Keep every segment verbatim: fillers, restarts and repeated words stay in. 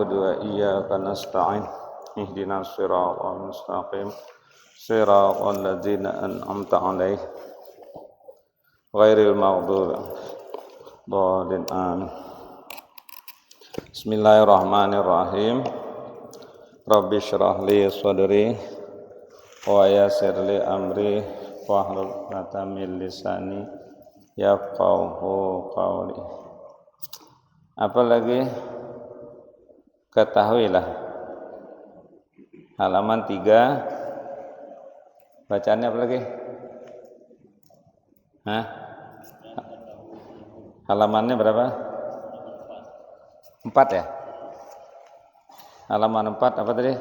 Dua, iyyaka nasta'in. Ihdinas siratal mustaqim. Siratal ladzina an'amta 'alaihim. Ghairil maghdubi 'alaihim. Amin. Bismillahirrahmanirrahim. Rabbi shrah li sadri wa yassir li amri wahlul 'uqdatam min lisani yafqahu qawli. Apalagi ketahuilah. Halaman tiga. Bacaannya apa lagi? Hah? Halamannya berapa? Empat ya? Halaman empat apa tadi?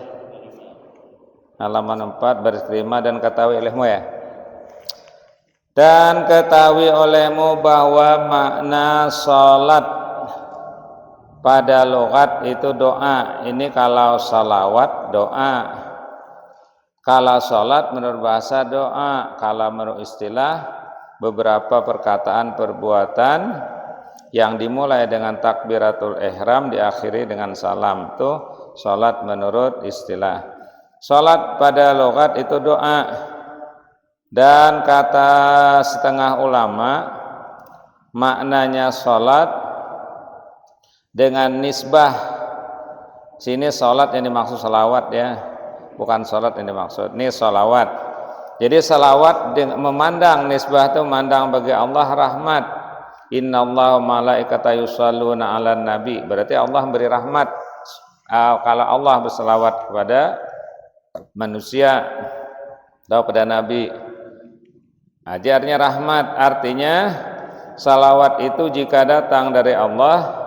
Halaman empat, baris kelima, dan ketahui olehmu ya. Dan ketahui olehmu bahwa makna salat pada logat itu doa. Ini kalau salawat doa. Kalau salat menurut bahasa doa. Kalau menurut istilah, beberapa perkataan perbuatan yang dimulai dengan takbiratul ihram diakhiri dengan salam. Itu salat menurut istilah. Salat pada logat itu doa. Dan kata setengah ulama, maknanya salat dengan nisbah. Sini salat yang dimaksud salawat ya, bukan salat yang dimaksud. Ini salawat. Jadi salawat deng-, memandang nisbah itu memandang bagi Allah rahmat. Innallaha malaikata yusalluna 'alan nabi. Berarti Allah memberi rahmat. Ah, kalau Allah bersalawat kepada manusia atau pada nabi. Nah, jadi artinya rahmat, artinya salawat itu jika datang dari Allah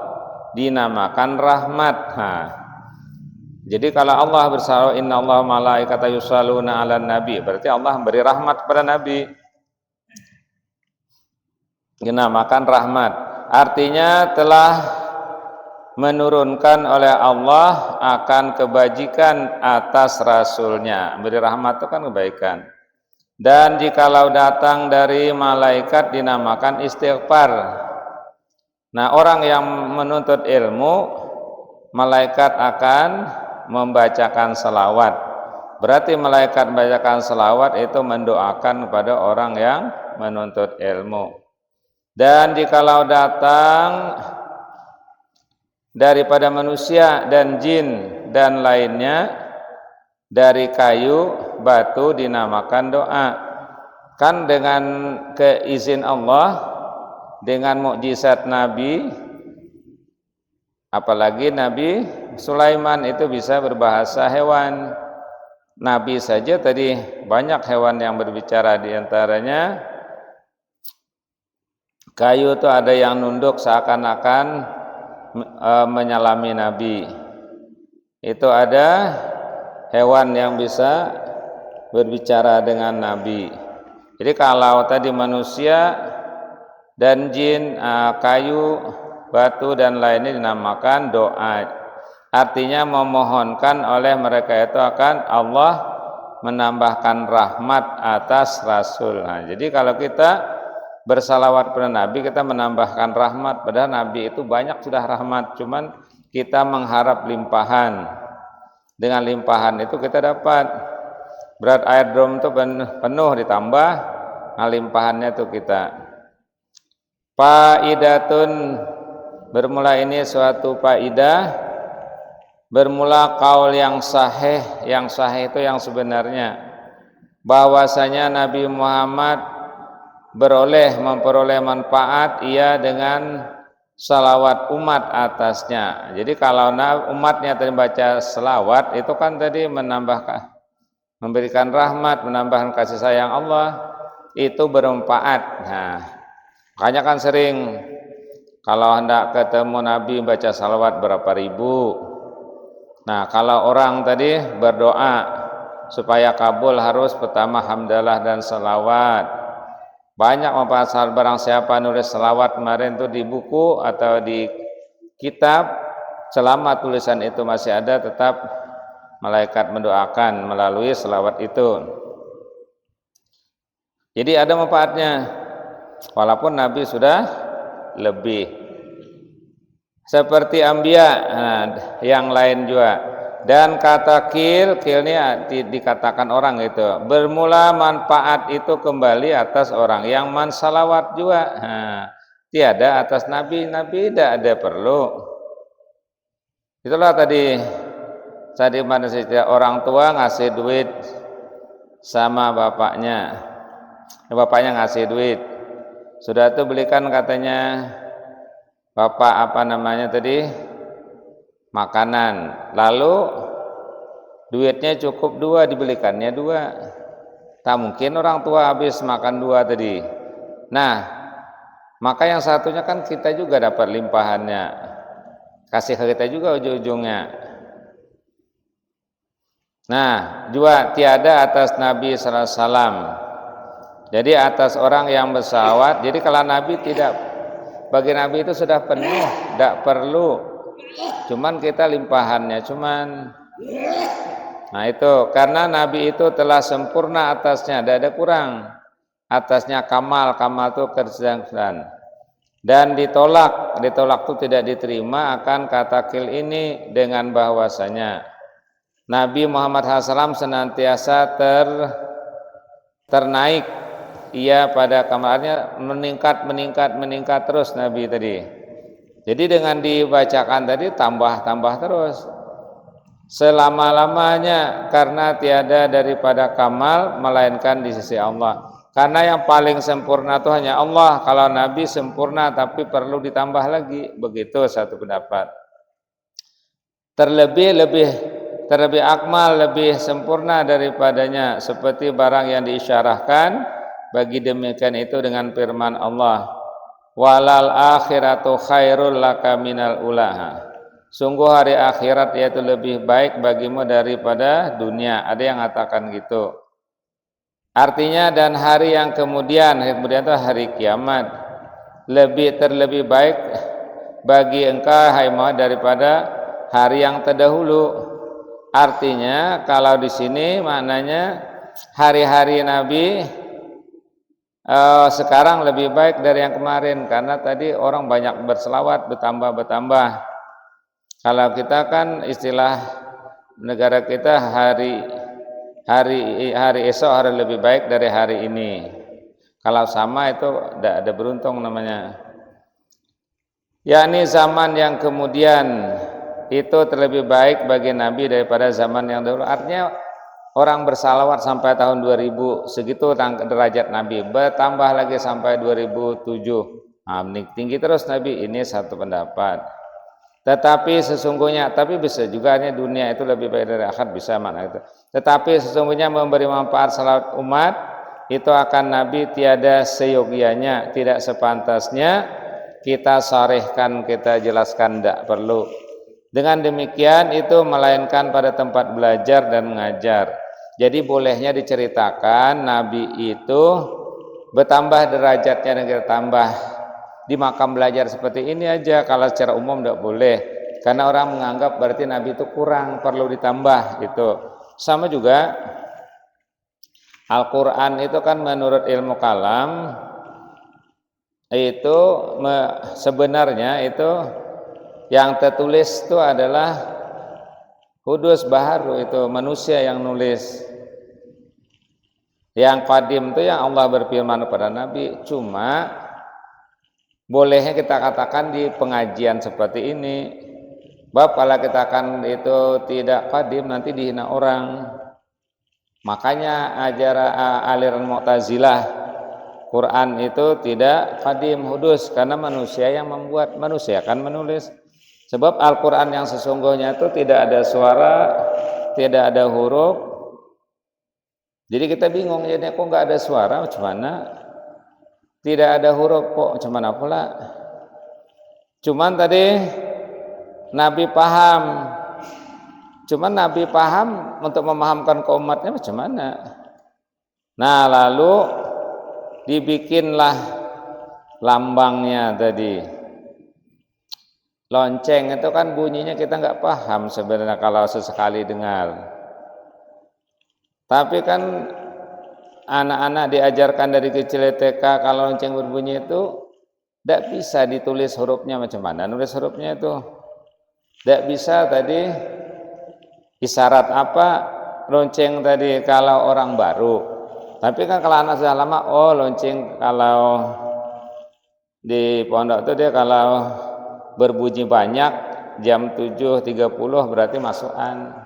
dinamakan rahmat. Nah, jadi kalau Allah bersalawat, innallaha malaikata yusalluna 'alan nabi, berarti Allah memberi rahmat kepada nabi. Dinamakan rahmat. Artinya telah menurunkan oleh Allah akan kebajikan atas rasulnya. Beri rahmat itu kan kebaikan. Dan jikalau datang dari malaikat dinamakan istighfar. Nah, orang yang menuntut ilmu, malaikat akan membacakan salawat. Berarti malaikat membacakan salawat itu mendoakan kepada orang yang menuntut ilmu. Dan jikalau datang daripada manusia dan jin dan lainnya, dari kayu, batu, dinamakan doa. Kan dengan keizin Allah, dengan mukjizat Nabi, apalagi Nabi Sulaiman itu bisa berbahasa hewan. Nabi saja tadi banyak hewan yang berbicara, di antaranya kayu itu ada yang nunduk seakan-akan, eh, menyalami Nabi. Itu ada hewan yang bisa berbicara dengan Nabi. Jadi kalau tadi manusia dan jin, eh, kayu, batu dan lainnya dinamakan doa. Artinya memohonkan oleh mereka itu akan Allah menambahkan rahmat atas Rasul. Nah, jadi kalau kita bersalawat kepada Nabi, kita menambahkan rahmat. Padahal Nabi itu banyak sudah rahmat, cuman kita mengharap limpahan. Dengan limpahan itu kita dapat. Berat air drum itu pen-, penuh ditambah, nah limpahannya itu kita. Faidatun, bermula ini suatu faidah, bermula kaul yang sahih, yang sahih itu yang sebenarnya, bahwasanya Nabi Muhammad beroleh, memperoleh manfaat ia dengan salawat umat atasnya. Jadi kalau na-, umatnya tadi baca salawat, itu kan tadi menambahkan, memberikan rahmat, menambahkan kasih sayang Allah, itu bermanfaat. Nah, makanya kan sering kalau hendak ketemu Nabi baca salawat berapa ribu. Nah, kalau orang tadi berdoa supaya kabul harus pertama hamdalah dan salawat. Banyak manfaat salawat, barang siapa nulis salawat kemarin tuh di buku atau di kitab, selama tulisan itu masih ada, tetap malaikat mendoakan melalui salawat itu. Jadi ada manfaatnya, walaupun Nabi sudah lebih. seperti ambia, nah, yang lain juga. Dan kata kil, kil ini di, dikatakan orang itu. Bermula manfaat itu kembali atas orang yang mansalawat juga. Nah, tiada atas Nabi, Nabi tidak ada perlu. Itulah tadi, tadi mana saja orang tua ngasih duit sama bapaknya. Bapaknya ngasih duit. Sudah itu belikan katanya bapak apa namanya tadi? Makanan. Lalu duitnya cukup dua, dibelikannya dua. Tak mungkin orang tua habis makan dua tadi. Nah, maka yang satunya kan kita juga dapat limpahannya. Kasih ke kita juga ujung-ujungnya. Nah, juga tiada atas Nabi sallallahu alaihi wasallam. Jadi atas orang yang bersalawat. Jadi kalau Nabi tidak, bagi Nabi itu sudah penuh, tidak perlu. Cuman kita limpahannya, cuman. Nah, itu karena Nabi itu telah sempurna atasnya, tidak ada kurang. Atasnya kamal, kamal itu kesempurnaan. Dan ditolak, ditolak itu tidak diterima akan kata kil ini dengan bahwasanya Nabi Muhammad sallallahu alaihi wasallam senantiasa ter, ternaik ia pada kamalnya, meningkat, meningkat, meningkat terus Nabi tadi. Jadi dengan dibacakan tadi tambah-tambah terus selama-lamanya, karena tiada daripada kamal melainkan di sisi Allah. Karena yang paling sempurna itu hanya Allah. Kalau Nabi sempurna tapi perlu ditambah lagi. Begitu satu pendapat. Terlebih, lebih, terlebih akmal, lebih sempurna daripadanya, seperti barang yang diisyarahkan bagi demikian itu dengan firman Allah, "Walal akhiratu khairul laka minal ulaha." Sungguh hari akhirat yaitu lebih baik bagimu daripada dunia. Ada yang mengatakan gitu. Artinya, dan hari yang kemudian, hari kemudian itu hari kiamat, lebih, terlebih baik bagi engkau, hai Muhammad, daripada hari yang terdahulu. Artinya, kalau di sini maknanya hari-hari Nabi eh, sekarang lebih baik dari yang kemarin, karena tadi orang banyak berselawat, bertambah-bertambah. Kalau kita kan istilah negara kita, hari, hari, hari esok harus lebih baik dari hari ini. Kalau sama itu tidak ada beruntung namanya. Yakni zaman yang kemudian itu terlebih baik bagi Nabi daripada zaman yang dahulu. Artinya, orang bersalawat sampai tahun dua ribu, segitu tang-, derajat Nabi. Bertambah lagi sampai dua ribu tujuh. Nah, tinggi terus Nabi. Ini satu pendapat. Tetapi sesungguhnya, tapi bisa juga, artinya, dunia itu lebih baik dari akhirat, bisa makna itu. Tetapi sesungguhnya memberi manfaat salawat umat itu akan Nabi tiada seyogianya, tidak sepantasnya kita sarihkan, kita jelaskan, tidak perlu. Dengan demikian, itu melainkan pada tempat belajar dan mengajar. Jadi, bolehnya diceritakan Nabi itu bertambah derajatnya dan kita tambah di makam belajar seperti ini aja. Kalau secara umum tidak boleh, karena orang menganggap berarti Nabi itu kurang, perlu ditambah gitu. Sama juga, Al-Quran itu kan menurut ilmu kalam itu me-, sebenarnya itu yang tertulis itu adalah hudus, baharu, itu manusia yang nulis. Yang qadim itu yang Allah berfirman kepada Nabi. Cuma bolehnya kita katakan di pengajian seperti ini. Bab kalau kita akan itu tidak qadim, nanti dihina orang. Makanya ajaran, a-, aliran Mu'tazilah, Quran itu tidak qadim, hudus, karena manusia yang membuat, manusia kan menulis. Sebab Al-Quran yang sesungguhnya itu tidak ada suara, tidak ada huruf. Jadi kita bingung, "Ini kok nggak ada suara, macam mana? Tidak ada huruf, kok macam mana pula?" Cuman tadi Nabi paham. Cuman Nabi paham untuk memahamkan ke umatnya macam mana? Nah, lalu dibikinlah lambangnya tadi. Lonceng itu kan bunyinya kita nggak paham sebenarnya kalau sesekali dengar. Tapi kan anak-anak diajarkan dari kecil, T K, kalau lonceng berbunyi itu Tidak bisa ditulis hurufnya, macam mana nulis hurufnya itu? Tidak bisa tadi isyarat apa lonceng tadi kalau orang baru. Tapi kan kalau anak sudah lama, oh lonceng kalau di pondok itu dia kalau berbunyi banyak jam tujuh tiga puluh berarti masukan.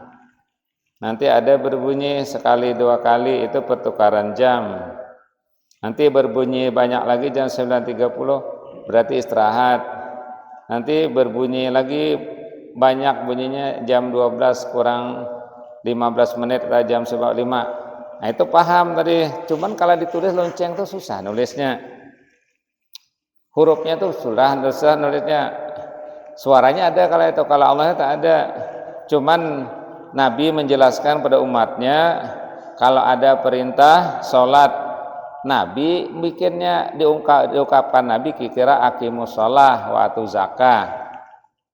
Nanti ada berbunyi sekali dua kali itu pertukaran jam. Nanti berbunyi banyak lagi jam sembilan tiga puluh berarti istirahat. Nanti berbunyi lagi banyak bunyinya jam dua belas kurang lima belas menit atau jam sebab lima. Nah, itu paham tadi. Cuman kalau ditulis lonceng tuh susah nulisnya. Hurufnya tuh susah, susah nulisnya. Suaranya ada kalau itu, kalau Allah tak ada. Cuman Nabi menjelaskan pada umatnya, kalau ada perintah sholat, Nabi bikinnya diungka-, diungkapkan Nabi kira-kira aqimus sholah wa atu zakah.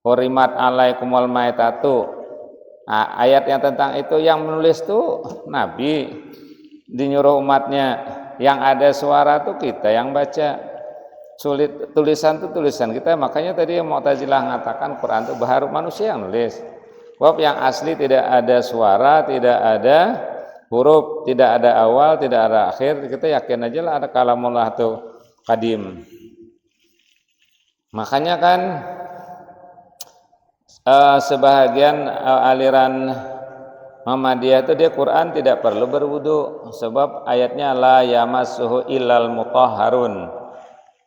Hurimat alaikumul maitatu. Nah, ayat yang tentang itu yang menulis tuh Nabi, dinyuruh umatnya. Yang ada suara tuh kita yang baca. Sulit tulisan tuh tulisan kita. Makanya tadi Mu'tazilah mengatakan Quran tuh baharu, manusia yang nulis. Sebab yang asli tidak ada suara, tidak ada huruf, tidak ada awal, tidak ada akhir. Kita yakin aja lah ada kalamullah tuh kadim. Makanya kan eh, sebahagian eh, aliran Muhammadiyah itu dia Quran tidak perlu berwudu, sebab ayatnya la yamassuhu illal mutahharun.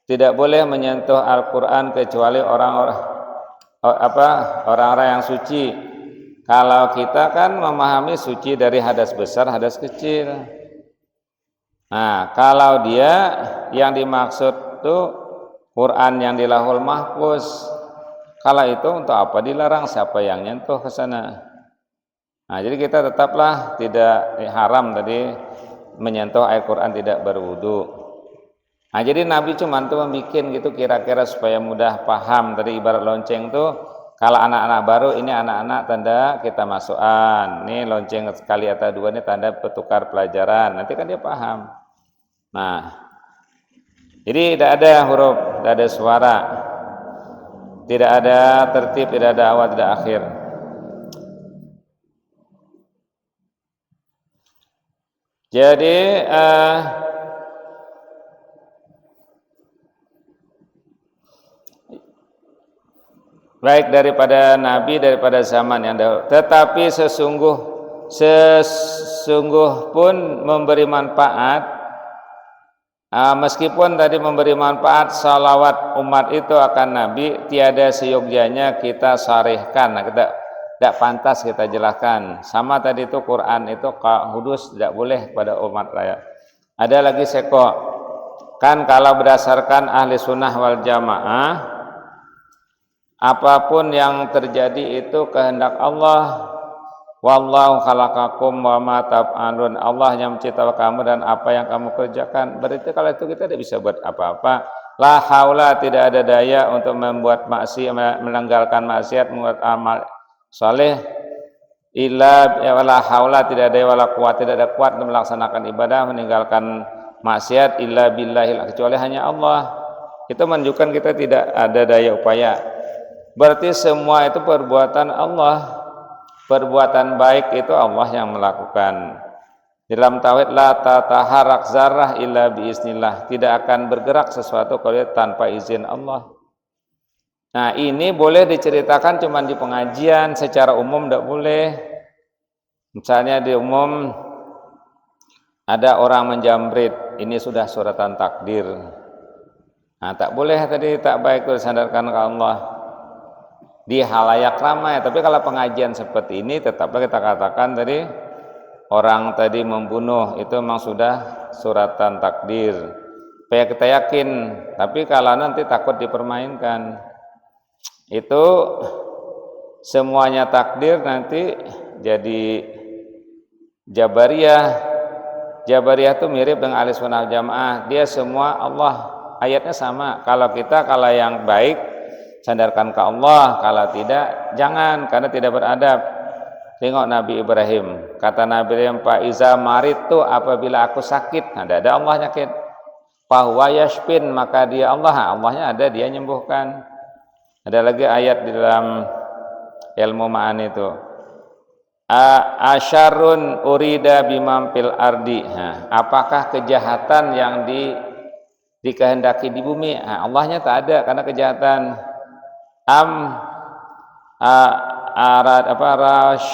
Tidak boleh menyentuh Al-Quran kecuali orang-orang, oh, apa, orang-orang yang suci. Kalau kita kan memahami suci dari hadas besar, hadas kecil. Nah, kalau dia yang dimaksud tuh Quran yang di Lauhul Mahfuz. Kalau itu untuk apa dilarang? Siapa yang nyentuh ke sana? Nah, jadi kita tetaplah tidak haram tadi menyentuh air Quran tidak berwudu. Nah, jadi Nabi cuman tuh membuat gitu kira-kira supaya mudah paham. Tadi ibarat lonceng tuh, kalau anak-anak baru ini anak-anak tanda kita masukan. Ini lonceng sekali atau dua ini tanda bertukar pelajaran. Nanti kan dia paham. Nah, jadi tidak ada huruf, tidak ada suara, tidak ada tertib, tidak ada awal, tidak akhir. Jadi eh, baik daripada nabi, daripada zaman yang dahulu, tetapi sesungguh sesungguh pun memberi manfaat. Ah, meskipun tadi memberi manfaat salawat umat itu akan Nabi, tiada seyogyanya kita sarihkan. Nah, kita tidak pantas kita jelaskan. Sama tadi itu Quran itu ka-, hudus tidak boleh pada umat raya. Ada lagi seko. Kan kalau berdasarkan ahli sunnah wal jamaah, apapun yang terjadi itu kehendak Allah. Wallahu khalaqakum wa ma taf'alun. Allah yang mencipta kamu dan apa yang kamu kerjakan. Berarti kalau itu kita tidak bisa buat apa-apa. La haula, tidak ada daya untuk membuat maksiat, menanggalkan maksiat, membuat amal saleh. Illa, ya, wala haula, tidak ada, wala quwwata, tidak ada kuat untuk melaksanakan ibadah, meninggalkan maksiat, illa billahil, kecuali hanya Allah. Itu menunjukkan kita tidak ada daya upaya. Berarti semua itu perbuatan Allah. Perbuatan baik itu Allah yang melakukan. Dalam tauhid, la tataharak zarrah illa biiznillah. Tidak akan bergerak sesuatu kalau tanpa izin Allah. Nah, ini boleh diceritakan cuma di pengajian, secara umum tidak boleh. Misalnya di umum ada orang menjamrit, ini sudah suratan takdir. Nah, tak boleh tadi tak baik itu disandarkan ke Allah. Di halayak ramai, tapi kalau pengajian seperti ini tetaplah kita katakan tadi orang tadi membunuh itu memang sudah suratan takdir. Supaya kita yakin, tapi kalau nanti takut dipermainkan. Itu semuanya takdir nanti jadi Jabariyah. Jabariyah tuh mirip dengan ahli sunnah jamaah. Dia semua Allah, ayatnya sama. Kalau kita, kalau yang baik, sandarkan ke Allah. Kalau tidak, jangan, karena tidak beradab. Tengok Nabi Ibrahim. Kata Nabi Ibrahim, "Fa iza maridtu, apabila aku sakit." Nah, tidak ada Allah nyakit. Fahuwa yashfin, maka dia Allah, Allahnya ada, dia nyembuhkan. Ada lagi ayat di dalam ilmu ma'ani itu. Asyarun urida bimampil ardi. Nah, apakah kejahatan yang di, dikehendaki di bumi? Nah, Allahnya tak ada karena kejahatan. Am a, arad apa rash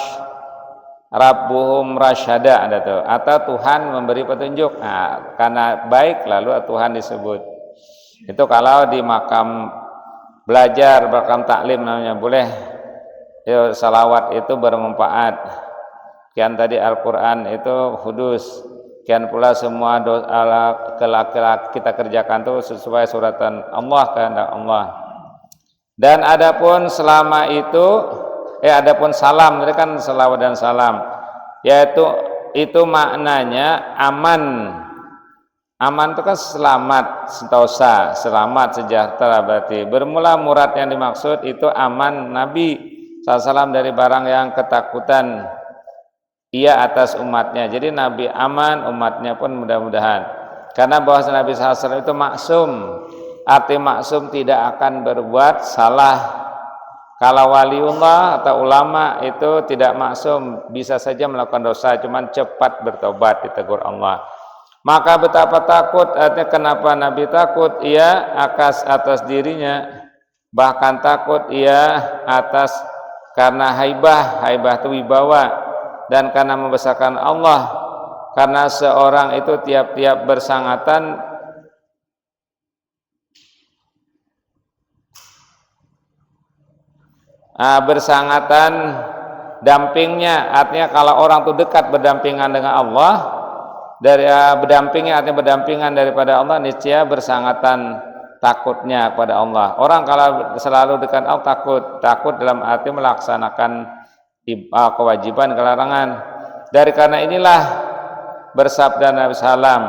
rabbuhum rasyada ada tuh, atau Tuhan memberi petunjuk. Nah, karena baik lalu Tuhan disebut. Itu kalau di makam belajar, makam taklim namanya, boleh. Ya, salawat itu bermanfaat. Kian tadi Al-Quran itu hudus. Kian pula semua dosa kita kerjakan itu sesuai suratan Allah, kehendak Allah. Dan adapun selama itu, eh adapun salam, tadi kan salawat dan salam, yaitu itu maknanya aman. Aman itu kan selamat sentosa, selamat sejahtera berarti. Bermula murad yang dimaksud itu aman Nabi sallallahu alaihi wasallam dari barang yang ketakutan. Ia atas umatnya. Jadi Nabi aman, umatnya pun mudah-mudahan. Karena bahwa Nabi sallallahu alaihi wasallam itu maksum. Arti maksum tidak akan berbuat salah. Kalau waliullah atau ulama itu tidak maksum, bisa saja melakukan dosa, cuman cepat bertobat, ditegur Allah. Maka betapa takut, artinya kenapa Nabi takut? Ia akas atas dirinya, bahkan takut ia atas karena haibah, haibah itu wibawa, dan karena membesarkan Allah. Karena seorang itu tiap-tiap bersangatan ah, bersangatan dampingnya, artinya kalau orang itu dekat berdampingan dengan Allah, dari ah, berdampingnya artinya berdampingan daripada Allah, niscaya bersangatan takutnya kepada Allah. Orang kalau selalu dekat Allah takut, takut dalam arti melaksanakan ib- ah, kewajiban, kelarangan. Dari karena inilah bersabda Nabi sallam,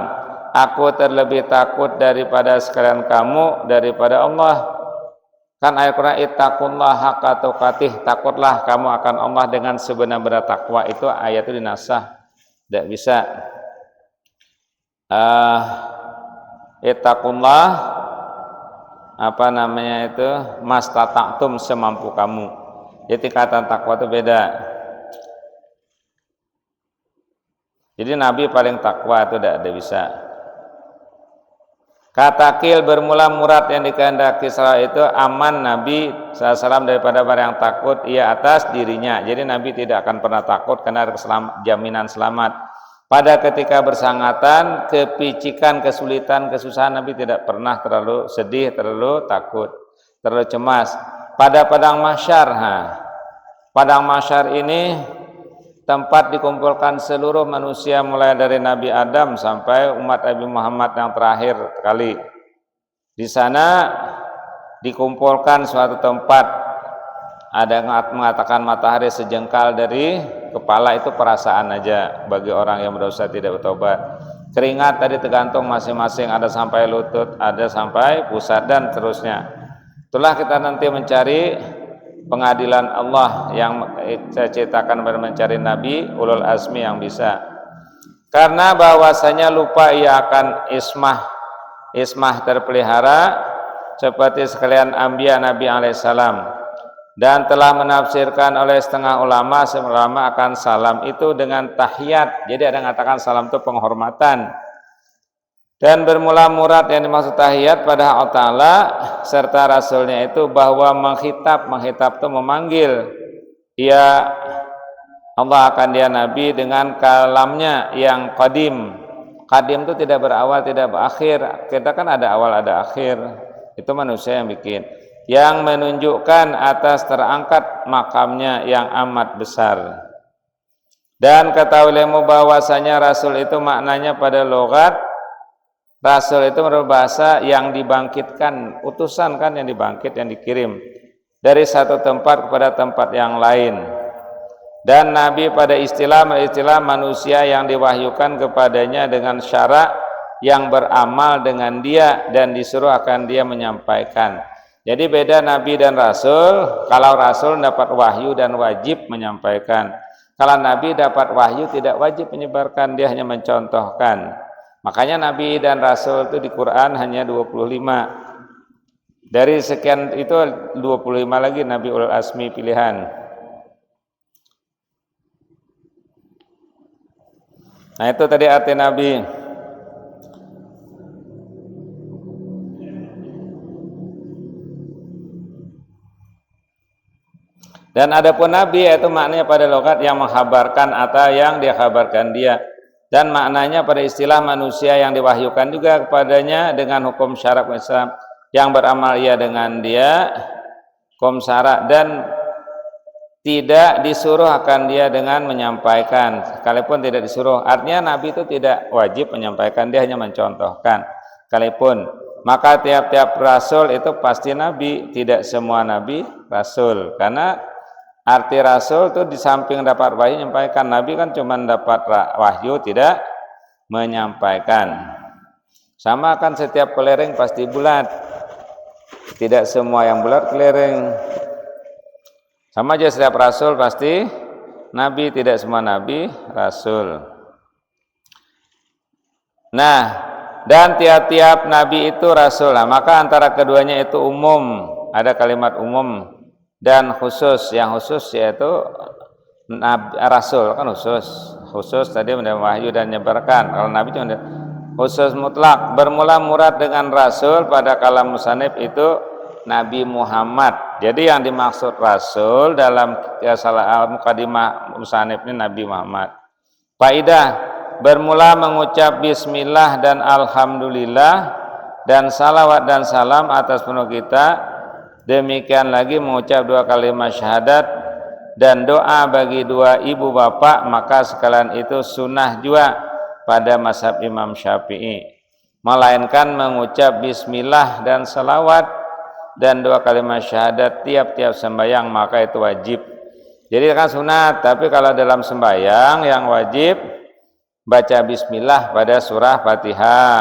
aku terlebih takut daripada sekalian kamu daripada Allah. Kan ayat Quran, ittaqullaha haqqa tuqatih, takutlah kamu akan Allah dengan sebenar-benar takwa. Itu ayat itu dinasah, tidak bisa. Ah, ittaqullah, apa namanya itu, mastata'tum, semampu kamu. Jadi tingkatan takwa itu beda. Jadi Nabi paling takwa itu tidak ada bisa. Kata qil bermula murad yang dikehendaki salah itu aman Nabi sallallahu alaihi wasallam daripada barang yang takut ia atas dirinya. Jadi Nabi tidak akan pernah takut karena ada keselam- jaminan selamat. Pada ketika bersangatan, kepicikan, kesulitan, kesusahan, Nabi tidak pernah terlalu sedih, terlalu takut, terlalu cemas. Pada padang mahsyar, ha, padang mahsyar ini tempat dikumpulkan seluruh manusia mulai dari Nabi Adam sampai umat Nabi Muhammad yang terakhir kali. Di sana dikumpulkan suatu tempat. Ada yang mengatakan matahari sejengkal dari kepala, itu perasaan aja bagi orang yang berdosa tidak bertobat. Keringat tadi tergantung masing-masing, ada sampai lutut, ada sampai pusat dan seterusnya. Itulah kita nanti mencari pengadilan Allah yang saya ceritakan, mencari Nabi ulul azmi yang bisa. Karena bahwasanya lupa ia akan ismah, ismah terpelihara seperti sekalian anbiya Nabi alaihissalam. Dan telah menafsirkan oleh setengah ulama, ulama akan salam itu dengan tahiyat. Jadi ada yang mengatakan salam itu penghormatan. Dan bermula murad yang dimaksud tahiyat pada Allah Ta'ala serta Rasulnya itu bahwa menghitab, menghitab itu memanggil. Ia Allah akan dia Nabi dengan kalamnya yang qadim. Qadim itu tidak berawal, tidak berakhir. Kita kan ada awal, ada akhir. Itu manusia yang bikin. Yang menunjukkan atas terangkat makamnya yang amat besar. Dan ketahuilah bahwasanya Rasul itu maknanya pada logat, Rasul itu menurut bahasa yang dibangkitkan, utusan kan yang dibangkit, yang dikirim dari satu tempat kepada tempat yang lain. Dan Nabi pada istilah, istilah manusia yang diwahyukan kepadanya dengan syarak yang beramal dengan dia dan disuruh akan dia menyampaikan. Jadi beda Nabi dan Rasul. Kalau Rasul dapat wahyu dan wajib menyampaikan. Kalau Nabi dapat wahyu tidak wajib menyebarkan, dia hanya mencontohkan. Makanya nabi dan rasul itu di Quran hanya dua puluh lima. Dari sekian itu, dua puluh lima lagi nabi ulul azmi pilihan. Nah, itu tadi arti nabi. Dan adapun nabi, yaitu maknanya pada logat yang menghabarkan atau yang dikhabarkan dia. Dan maknanya pada istilah manusia yang diwahyukan juga kepadanya dengan hukum syara Islam, yang beramal ia dengan dia, hukum syara, dan tidak disuruh akan dia dengan menyampaikan, sekalipun tidak disuruh. Artinya nabi itu tidak wajib menyampaikan, dia hanya mencontohkan. Sekalipun, maka tiap-tiap rasul itu pasti nabi, tidak semua nabi rasul. Karena arti rasul itu di samping dapat wahyu, menyampaikan. Nabi kan cuma dapat ra-, wahyu, tidak menyampaikan. Sama kan, setiap kelereng pasti bulat. Tidak semua yang bulat kelereng. Sama aja, setiap rasul pasti nabi, tidak semua nabi rasul. Nah, dan tiap-tiap nabi itu rasul. Nah, maka antara keduanya itu umum. Ada kalimat umum dan khusus. Yang khusus yaitu nab-, rasul kan khusus. Khusus tadi menerima wahyu dan menyebarkan. Kalau nabi cuma ada khusus mutlak. Bermula murad dengan rasul pada kalam musannif itu Nabi Muhammad. Jadi yang dimaksud rasul dalam, ya, salah, mukadimah musannif ini Nabi Muhammad. Faidah, bermula mengucap bismillah dan alhamdulillah dan salawat dan salam atas penuh kita. Demikian lagi mengucap dua kalimat syahadat dan doa bagi dua ibu bapak, maka sekalian itu sunnah jua pada mazhab Imam Syafi'i. Melainkan mengucap bismillah dan salawat dan dua kalimat syahadat tiap-tiap sembahyang, maka itu wajib. Jadi kan sunat, tapi kalau dalam sembahyang yang wajib baca bismillah pada surah Fatihah,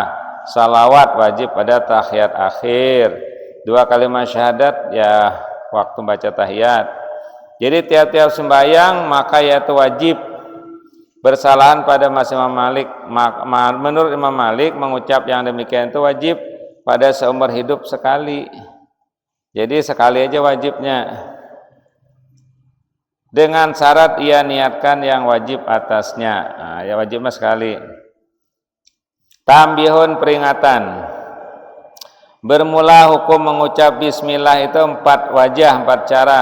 salawat wajib pada tahiyat akhir, dua kalimat syahadat ya waktu baca tahiyat. Jadi tiap-tiap sembahyang maka yaitu wajib. Bersalahan pada mazhab Imam Malik, mak-, ma-, menurut Imam Malik mengucap yang demikian itu wajib pada seumur hidup sekali. Jadi sekali aja wajibnya. Dengan syarat ia niatkan yang wajib atasnya. Nah, ya wajib mah sekali. Tambihun, peringatan. Bermula hukum mengucap bismillah itu empat wajah, empat cara.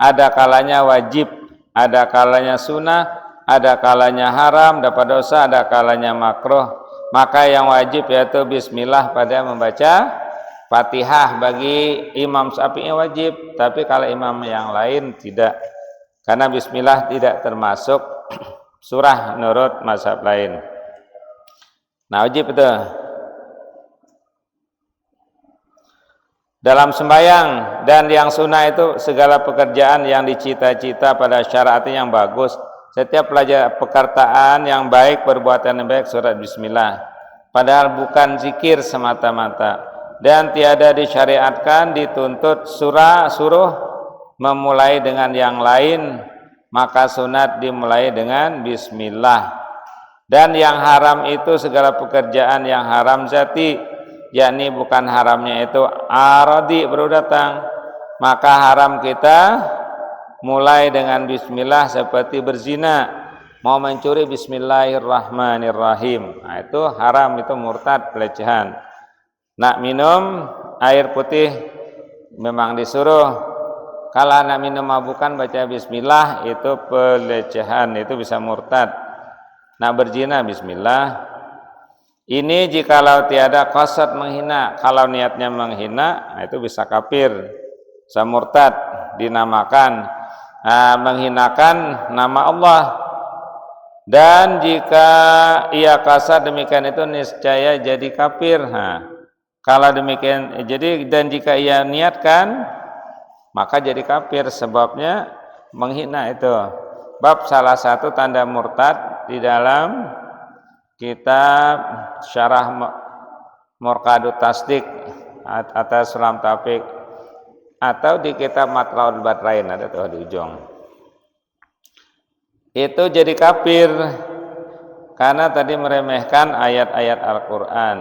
Ada kalanya wajib, ada kalanya sunnah, ada kalanya haram, dapat dosa, ada kalanya makruh. Maka yang wajib yaitu bismillah pada membaca Fatihah, bagi Imam Syafi'i wajib, tapi kalau imam yang lain tidak. Karena bismillah tidak termasuk surah menurut mazhab lain. Nah, wajib itu. Dalam sembahyang dan yang sunnah itu segala pekerjaan yang dicita-cita pada syarat yang bagus. Setiap pelajar pekertaan yang baik, perbuatan yang baik, surat bismillah. Padahal bukan zikir semata-mata. Dan tiada disyariatkan, dituntut, surah, suruh memulai dengan yang lain, maka sunat dimulai dengan bismillah. Dan yang haram itu segala pekerjaan yang haram zati, yakni bukan haramnya itu aradi baru datang. Maka haram kita mulai dengan bismillah seperti berzina, mau mencuri bismillahirrahmanirrahim. Nah, itu haram, itu murtad, pelecehan. Nak minum air putih memang disuruh. Kalau nak minum mabukan baca bismillah, itu pelecehan, itu bisa murtad. Nak berzina, bismillah. Ini jikalau tiada qasad menghina. Kalau niatnya menghina, nah, itu bisa kafir, bisa murtad, dinamakan, nah, menghinakan nama Allah. Dan jika ia qasad demikian itu, niscaya jadi kafir. Nah, kalau demikian, jadi, dan jika ia niatkan, maka jadi kafir, sebabnya menghina itu. Bab salah satu tanda murtad di dalam kitab Syarah Mu-, Murqadut Tasdik at-, atas Sulam Taufik, atau di kitab Matlaul Badrain, ada tuh di ujung. Itu jadi kafir. Karena tadi meremehkan ayat-ayat Al-Quran.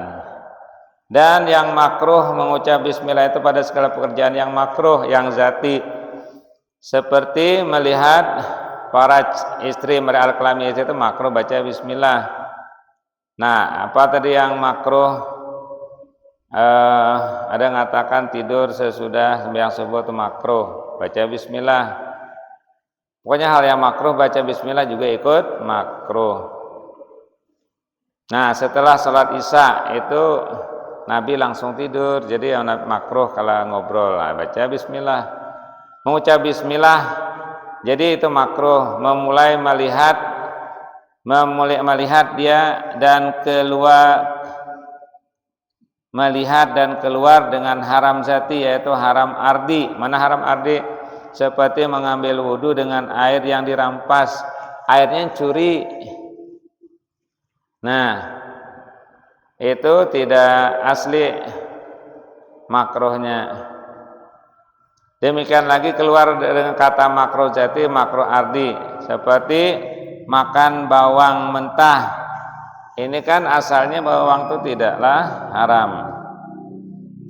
Dan yang makruh mengucap bismillah itu pada segala pekerjaan yang makruh, yang zati. Seperti melihat para istri, melihat kelamin istri itu makruh baca bismillah. Nah, apa tadi yang makruh? Eh, ada yang mengatakan tidur sesudah sembahyang subuh itu makruh, baca bismillah. Pokoknya hal yang makruh, baca bismillah juga ikut makruh. Nah, setelah sholat isya itu Nabi langsung tidur, jadi yang makruh kalau ngobrol, nah, baca bismillah. Mengucap bismillah, jadi itu makruh. Memulai melihat, memulai melihat dia dan keluar, melihat dan keluar dengan haram zati, yaitu haram ardi. Mana haram ardi? Seperti mengambil wudhu dengan air yang dirampas, airnya curi. Nah, itu tidak asli makruhnya. Demikian lagi keluar dengan kata makruh zati, makruh ardi, seperti makan bawang mentah. Ini kan asalnya bawang itu tidaklah haram.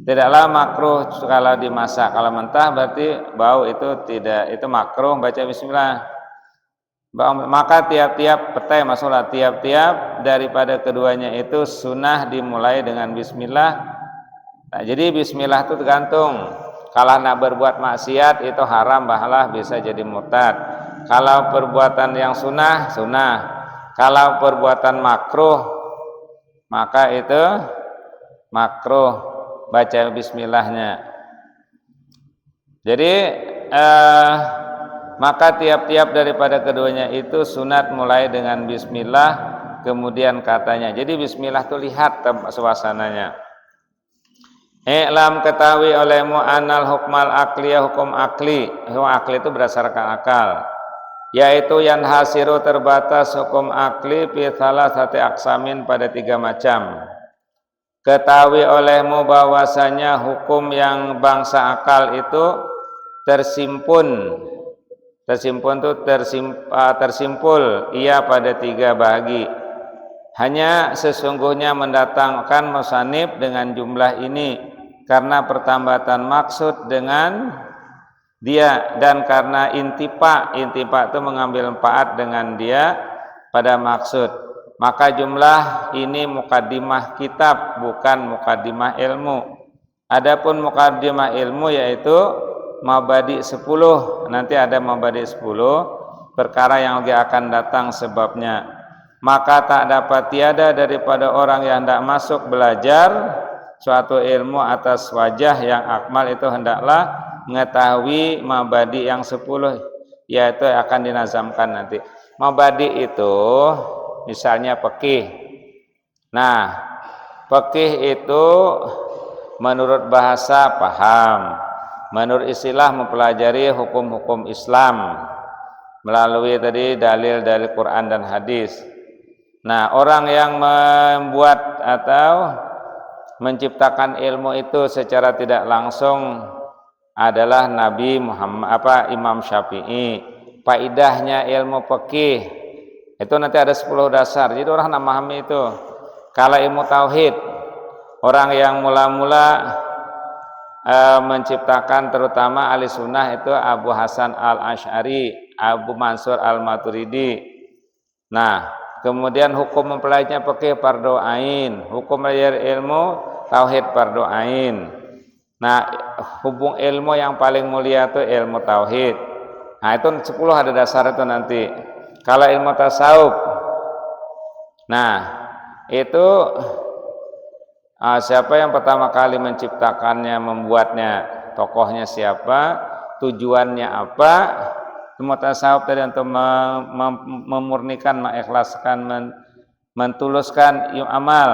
Tidaklah makruh kalau dimasak. Kalau mentah berarti bau, itu tidak, itu makruh baca bismillah. Bawang, maka tiap-tiap petai, maksudnya tiap-tiap daripada keduanya itu sunnah dimulai dengan bismillah. Nah, jadi bismillah itu tergantung. Kalau nak berbuat maksiat itu haram, bahalah bisa jadi murtad. Kalau perbuatan yang sunnah, sunnah. Kalau perbuatan makruh, maka itu makruh baca bismillahnya. Jadi, eh, maka tiap-tiap daripada keduanya itu sunat mulai dengan bismillah, kemudian katanya. Jadi bismillah tuh lihat tem-, suasananya. I'lam, ketahui olehmu, anal hukmal akliyah, hukum akli. Hukum akli itu berdasarkan akal. Yaitu yanhasiru, terbatas hukum akli, fi thalathati aqsamin, pada tiga macam. Ketahui olehmu bahwasanya hukum yang bangsa akal itu tersimpun, tersimpun tu tersim-, ah, tersimpul ia pada tiga bahagi. Hanya sesungguhnya mendatangkan musannif dengan jumlah ini karena pertambatan maksud dengan dia, dan karena intifa, intifa itu mengambil manfaat dengan dia pada maksud. Maka jumlah ini mukaddimah kitab, bukan mukaddimah ilmu. Adapun mukaddimah ilmu yaitu mabadi sepuluh, nanti ada mabadi sepuluh, perkara yang lagi akan datang sebabnya. Maka tak dapat tiada daripada orang yang hendak masuk belajar suatu ilmu atas wajah yang akmal itu hendaklah mengetahui mabadi yang sepuluh, yaitu akan dinazamkan nanti. Mabadi itu misalnya fikih. Nah, fikih itu menurut bahasa paham, menurut istilah mempelajari hukum-hukum Islam melalui tadi dalil-dalil Quran dan hadis. Nah, orang yang membuat atau menciptakan ilmu itu secara tidak langsung adalah Nabi Muhammad, apa, Imam Syafi'i. Faidahnya ilmu fikih itu nanti ada sepuluh dasar. Jadi orang nak memahami itu. Kalau ilmu tauhid, orang yang mula-mula, eh, menciptakan, terutama ahli sunnah, itu Abu Hasan Al Ash'ari, Abu Mansur Al Maturidi. Nah, kemudian hukum mempelajarinya fikih fardu ain, hukum belajar ilmu tauhid fardu ain. Nah, hubung ilmu yang paling mulia tu ilmu tauhid. Nah, itu sepuluh ada dasar itu nanti. Kalau ilmu tasawuf, nah, itu, ah, siapa yang pertama kali menciptakannya, membuatnya, tokohnya siapa, tujuannya apa? Ilmu tasawuf tadi untuk me-, mem-, memurnikan, mengikhlaskan, men-, mentuluskan i-, amal.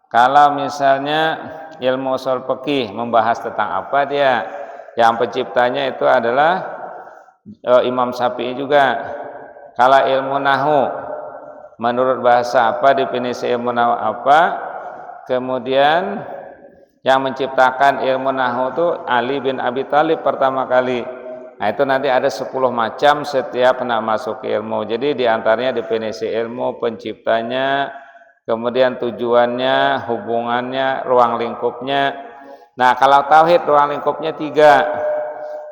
Kalau misalnya ilmu usul fikih membahas tentang apa dia, yang penciptanya itu adalah, eh, Imam Syafi'i juga. Kalau ilmu nahu, menurut bahasa apa, definisi ilmu nahu apa, kemudian yang menciptakan ilmu nahu tu Ali bin Abi Thalib pertama kali. Nah, itu nanti ada sepuluh macam setiap nak masuk ilmu. Jadi, di antaranya definisi ilmu, penciptanya, kemudian tujuannya, hubungannya, ruang lingkupnya. Nah, kalau tauhid, ruang lingkupnya tiga.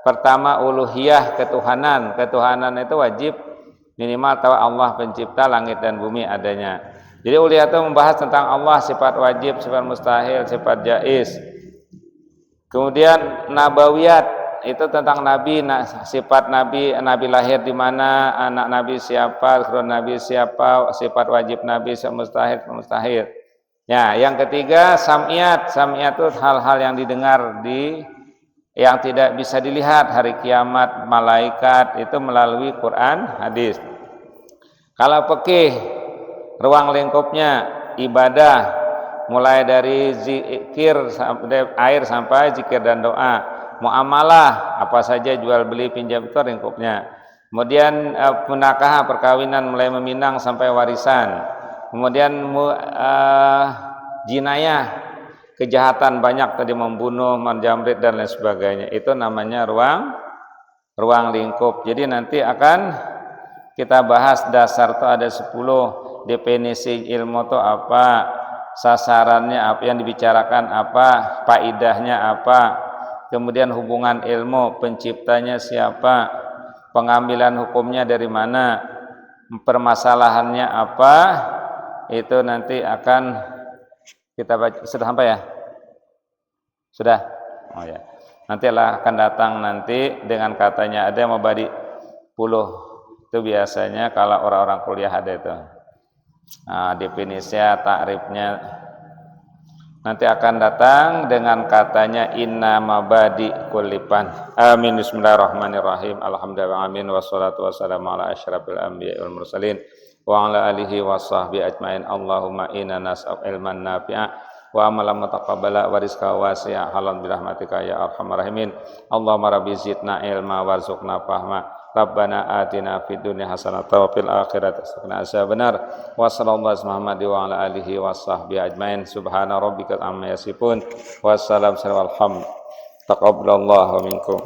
Pertama, uluhiyah, ketuhanan. Ketuhanan itu wajib minimal tahu Allah pencipta langit dan bumi adanya. Jadi, uluhiyah itu membahas tentang Allah, sifat wajib, sifat mustahil, sifat jaiz. Kemudian nabawiyat, itu tentang nabi, nah, sifat nabi, nabi lahir di mana, anak nabi siapa, keturunan nabi siapa, sifat wajib nabi, sifat mustahil, sifat mustahil. Ya, yang ketiga sam'iyat. Sam'iyat itu hal-hal yang didengar, di yang tidak bisa dilihat, hari kiamat, malaikat, itu melalui Quran, hadis. Kalau fikih, ruang lingkupnya ibadah, mulai dari zikir, sam-, air sampai zikir dan doa, muamalah, apa saja, jual beli, pinjam, itu lingkupnya. Kemudian, eh, munakaha, perkawinan, mulai meminang sampai warisan. Kemudian mu-, eh, jinayah, kejahatan banyak tadi, membunuh, menjamret, dan lain sebagainya. Itu namanya ruang, ruang lingkup. Jadi, nanti akan kita bahas dasar tuh ada sepuluh, definisi ilmu tuh apa, sasarannya apa, yang dibicarakan apa, faidahnya apa, kemudian hubungan ilmu, penciptanya siapa, pengambilan hukumnya dari mana, permasalahannya apa, itu nanti akan kita baca. Sudah sampai, ya? Sudah? Oh, ya. Nanti lah akan datang nanti dengan katanya, ada yang mau badi puluh. Itu biasanya kalau orang-orang kuliah ada itu. Nah, definisinya, takrifnya nanti akan datang dengan katanya inna mabadi kulipan. Amin. Bismillahirrahmanirrahim. Alhamdulillah, amin. Wassalatu wassalamu ala asyrafil anbiya wal mursalin, wa ala alihi wa sahbihi ajmain. Allahumma inna nas'al ilman nafi'a wa amalan mutaqabbala wa rizqa wasi'a, halal birahmatika ya arhamar rahimin. Allahumma rabbi zidna ilma warzuqna fahma. Rabbana atina fid dunya hasanatan wa fil akhirati hasanatan wa qina azabannar. Wa sallallahu ala Muhammad wa ala alihi wa sahbihi ajmain. Subhana rabbika amma yasifun. Wassalam, alhamdulillah. Taqabbalallahu minkum.